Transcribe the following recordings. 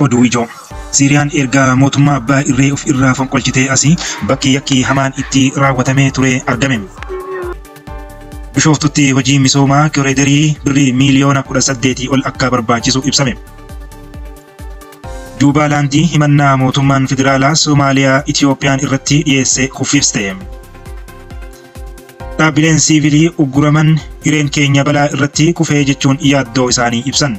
Oduu ijoo. Siiriyaan erga mootummaa abbaa irree of irraa fonqolchitee asii bakki yakki hamaan itti raawwatamee ture argame. Bishooftutti hojii misoomaa koriidarii birrii miiliyoona 18 ol akka barbaachisu ibsame. Juubaalaandii himannaa mootummaan federaalaa Somaaliyaa Itiyoophiyaan irratti dhiyeesse kuffifte. Dhaabbileen siivilii ugguraman hireen keenya balaa irratti kufee jechuun yaaddoo isaanii ibsan.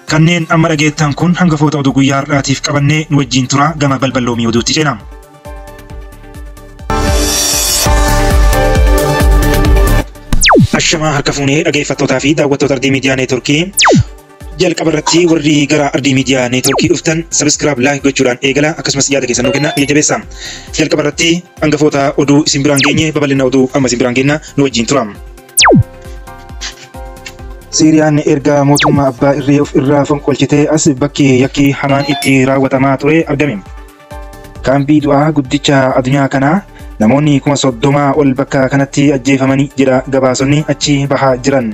Kanneen amma dhageettan kun hangafoota oduu guyyaa har'aatiif qabannee nu wajjin tura gama balballoomii oduutti ceena. Ashamaa harka fuunee dhageeffattootaa fi daawwattoota Ardii Miidiyaa Neetworkii jalqaba irratti warri gara Ardii Miidiyaa Neetworkii dhuftan subscribe like gochuudhaan eegala akkasumas yaada keessan nuu kenna jajjabeessa. Jalqaba irratti hangafoota oduu isin biraan geenye babal'ina oduu amma isin biraan geenna nu wajjin tura. Siiriyaan erga mootummaa abbaa irree of irraa fonqolchitee as bakki yakki hamaan itti raawwatamaa ture argame. Kaambii du'aa guddicha addunyaa kanaa namoonni 30,000 ol bakka kanatti ajjeefamanii jedha gabaasonni achi bahaa jiran.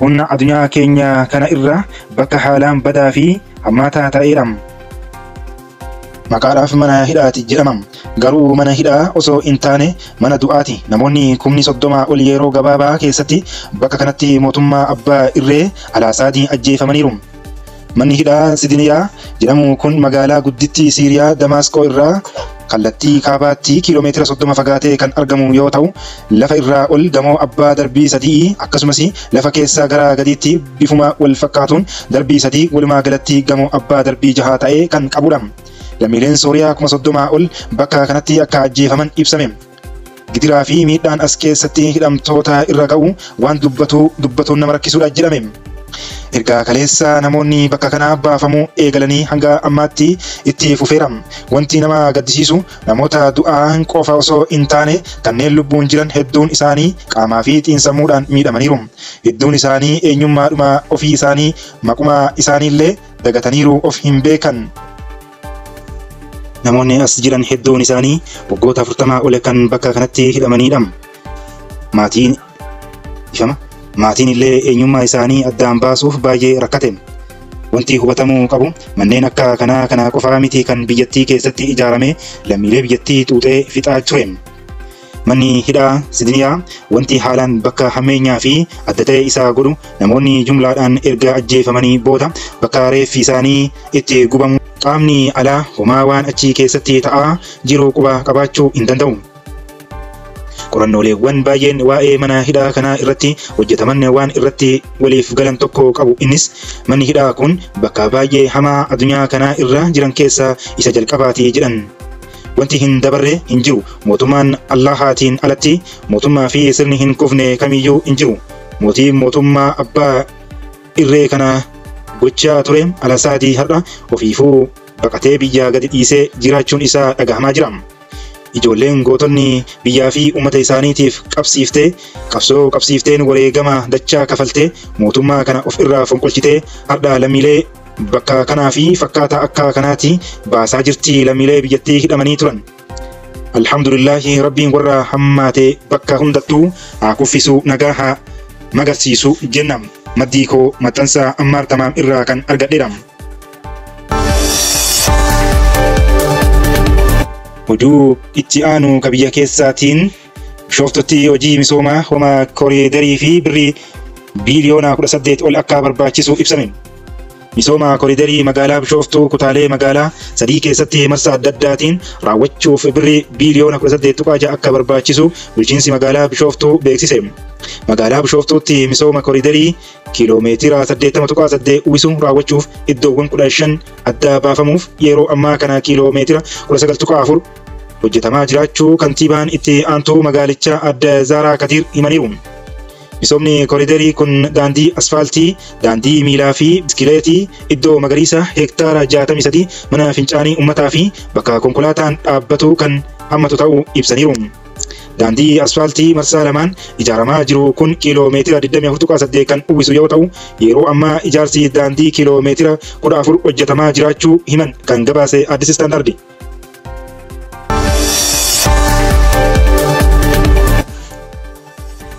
Humna addunyaa keenya kana irra bakka haalaan badaa fi hammaataa ta'edha. Maqaadhaaf mana hidhaati jedhama. Garuu mana hidhaa osoo hin taane mana du'aati. Namoonni 30,000 ol yeroo gabaabaa keessatti bakka kanatti mootummaa abbaa irree Alaasaadiin ajjeefamaniiru. Manni hidhaa Sidiniyaa jedhamu kun magaalaa guddittii Siiriyaa Damaasqoo irraa kallattii kaabaatti kiiloomeetira 30 fagaatee kan argamu yoo ta'u, lafa irraa ol gamoo abbaa darbii 3 akkasumas lafa keessaa gara gadiitti bifuma wal fakkaatuun darbii 3 walumaa galatti gamoo abbaa darbii 6 ta'ee kan qabudha. Lammiileen Sooriyaa 30,000 ol bakka kanatti akka ajjeefaman ibsame. Gidiraa fi miidhaan as keessatti hidhamtoota irra ga'u waan dubbatuun nama rakkisudha jedhame. Erga kaleessa namoonni bakka kanaa baafamuu eegalanii hanga ammaatti itti fufeera. Wanti nama gaddisiisu namoota du'aan qofa osoo hin taane kanneen lubbuun jiran hedduun isaanii qaamaa fi xiinsammuudhaan miidhamaniiru. Hedduun isaanii eenyummaadhuma ofii isaanii maquma isaaniillee dagataniiru of hin beekan. Namoonni as jiran hedduun isaanii waggoota 40 ol kan bakka kanatti hidhamanidha. Maatiin illee eenyummaa isaanii addaan baasuuf baay'ee rakkate. Wanti hubatamuu qabu manneen akka kanaa kana qofaa miti kan biyyattii keessatti ijaarame lammiilee biyyattii xuuxee fixaa ture. Manni hidhaa Sidiniyaa wanti haalaan bakka hammeenyaa fi adda ta'e isaa godhu namoonni jumlaadhaan erga ajjeefamanii booda bakka reeffi isaanii itti gubamu qaamni alaa homaa waan achi keessatti ta'aa jiru quba qabaachuu hin danda'u. Qorannooleewwan baay'een waa'ee mana hidhaa kanaa irratti hojjetaman waan irratti waliif galan tokko qabu. Innis manni hidhaa kun bakka baay'ee hamaa addunyaa kanaa irra jiran keessaa isa jalqabaati jedhan. Wanti hin dabarre hin jiru. Mootummaan Allahaatiin alatti mootummaa fi sirni hin kufne kamiyyuu hin jiru. Mootiin mootummaa abbaa irree kana gochaa ture Alasaadii har'a ofiifuu baqatee biyya gadi dhiisee jiraachuun isaa dhagahamaa jira. Ijoolleen gootonni biyyaa fi uummata isaaniitiif qabsiiftee qabsoo qabsiifteen wareegama dachaa kafaltee mootummaa kana of irraa fonqolchitee har'a lammiilee bakka kanaa fi fakkaataa akka kanaatti baasaa jirti lammiilee biyyattii hidhamanii turan. Alhamdulillahi rabbiin warra hammaate bakka hundattuu haa kuffisu nagaa haa magarsiisu jenna. Maddii koo maxxansa Ammaar Tamaam irraa kan argadheedha. Oduu itti aanu ka biyya keessaatiin Bishooftutti hojii misoomaa homa koriidarii fi birrii biiliyoona 18 ol akka barbaachisu ibsame. Misooma koriidarii magaalaa Bishooftuu kutaalee magaalaa 3 keessatti marsaa adda addaatiin raawwachuuf birrii biiliyoona 18.6 akka barbaachisu bulchiinsi magaalaa Bishooftuu beeksise. Magaalaa Bishooftuutti misooma koriidarii kiiloomeetira 80.8 uwwisuun raawwachuuf iddoowwan 15 adda baafamuuf yeroo ammaa kana kiiloomeetira 19.4 hojjetamaa jiraachuu kantiibaan itti aantuu magaalichaa Adde Zaaraa Kadiir himaniiru. Misoomni koriidarii kun daandii asfaaltii, daandii miilaa fi biskileetii, iddoo magariisa heektaara 63 mana fincaanii uummataa fi bakka konkolaataan dhaabbatu kan hammatu ta'uu ibsaniiru. Daandii asfaaltii marsaa lamaan ijaaramaa jiru kun kiiloomeetira 24.8 kan uwwisu yoo ta'u, yeroo ammaa ijaarsi daandii kiiloomeetira 14 hojjetamaa jiraachuu himan kan gabaase Addis Standard.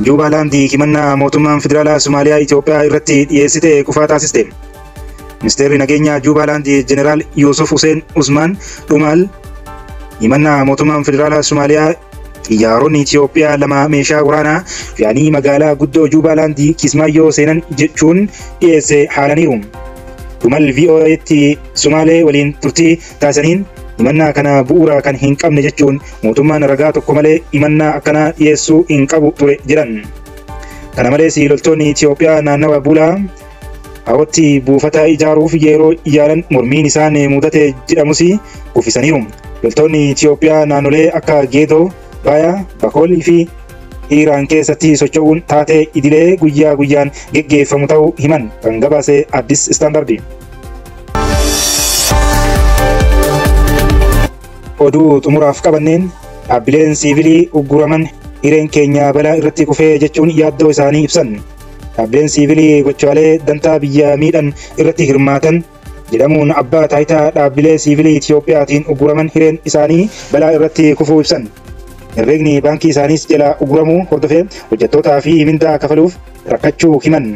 Juubaalaandii himannaa mootummaan federaalaa Somaaliyaa Itoophiyaa irratti dhiyeessite kufaa taasiste. Ministeerri nageenyaa Juubaalaand Jeneraal Yuusuf Hussein Usmaan Dhumaal himannaa mootummaan federaalaa Somaaliyaa xiyyaaronni Itoophiyaa 2 meeshaa waraanaa fe'anii magaalaa guddoo Juubaalaand Kismaayyoo seenan jechuun dhiyeesse haalaniiru. Dhumal VOA'tti Somaalee waliin turtii taasisaniin himannaa kana bu'uura kan hin qabne jechuun mootummaan ragaa tokko malee himannaa akkanaa dhiyeessuu hin qabu ture jedhan. Kana malees loltoonni Itoophiyaa naannawa Bulaa Hawwatti buufata ijaaruuf yeroo yaalan mormiin isaan mudate jedhamus kuffisaniiru. Loltoonni Itoophiyaa naannolee akka Geedoo, Baayaa, Bakoolii fi Hiiraan keessatti socho'uun taatee idilee guyyaa guyyaan geggeeffamu ta'uu himan kan gabaase Addis Standard. Oduu xumuraaf qabanneen dhaabbileen siivilii ugguraman hireen keenya balaa irratti kufee jechuun yaaddoo isaanii ibsan. Dhaabbileen siivilii gochaalee dantaa biyya miidhan irratti hirmaatan jedhamuun abbaa taayitaa dhaabbilee siivilii Itiyoophiyaatiin ugguraman hireen isaanii balaa irratti kufuu ibsan. Herreegni baankii isaaniis jala ugguramuu hordofee hojjettootaa fi mindaa kafaluuf rakkachuu himan.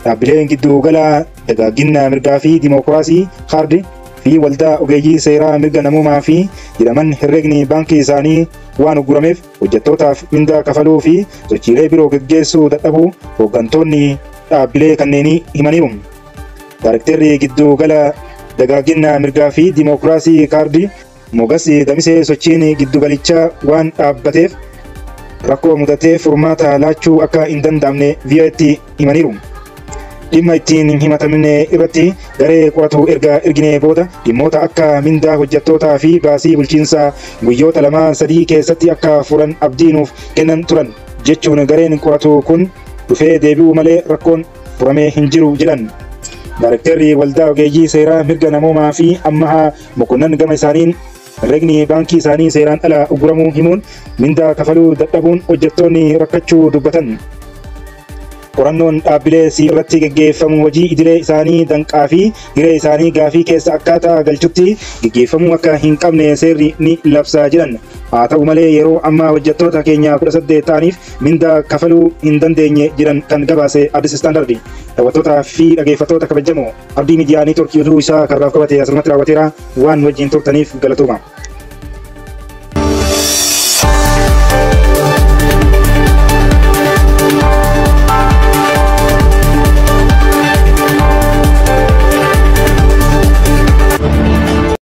Dhaabbileen giddu gala dagaagina mirgaa fi dimookiraasii kaardi fi waldaa ogeeyyii seeraa mirga namoomaa fi jedhaman herreegni baankii isaanii waan uggurameef hojjettootaaf mindaa kafaluu fi sochiilee biroo geggeessuu dadhabuu hooggantoonni dhaabbilee kanneenii himaniiru. Daarektarri giddu gala dagaagina mirgaa fi dimookiraasii kaardi Mogas Damisee sochiin giddugalichaa waan dhaabbateef rakkoo mudatee furmaata laachuu akka hin danda'amne VOA'tti himaniiru. Dhimma ittiin himatamne irratti garee qoratu erga erginee booda dhimmoota akka mindaa hojjettootaa fi baasii bulchiinsaa guyyoota 2-3 keessatti akka furan abdii nuuf kennan turan jechuun gareen qoratu kun dhufee deebi'uu malee rakkoon furamee hin jiru jedhan. Daarektarri waldaa ogeeyyii seeraa mirga namoomaa fi ammahaa Mokonnan gama isaaniin herreegni baankii isaanii seeraan ala ugguramuu himuun mindaa kafaluu dadhabuun hojjettoonni rakkachuu dubbatan. Qorannoon dhaabbilee irratti geggeeffamu hojii idilee isaanii danqaa fi hiree isaanii gaafii keessa akkaataa galchutti geggeeffamuu akka hin qabne seerri ni labsaa jedhan. Haa ta'u malee yeroo ammaa hojjettoota keenya 18 ta'aniif mindaa kafaluu hin dandeenye jedhan kan gabaase Addis Standard. Daawwattootaa fi dhaggeeffattoota kabajamoo Abdii Miidiyaa Neetwoorkii oduu isaa karraaf qabate asirratti raawwateera. Waan wajjin turtaniif galatooma.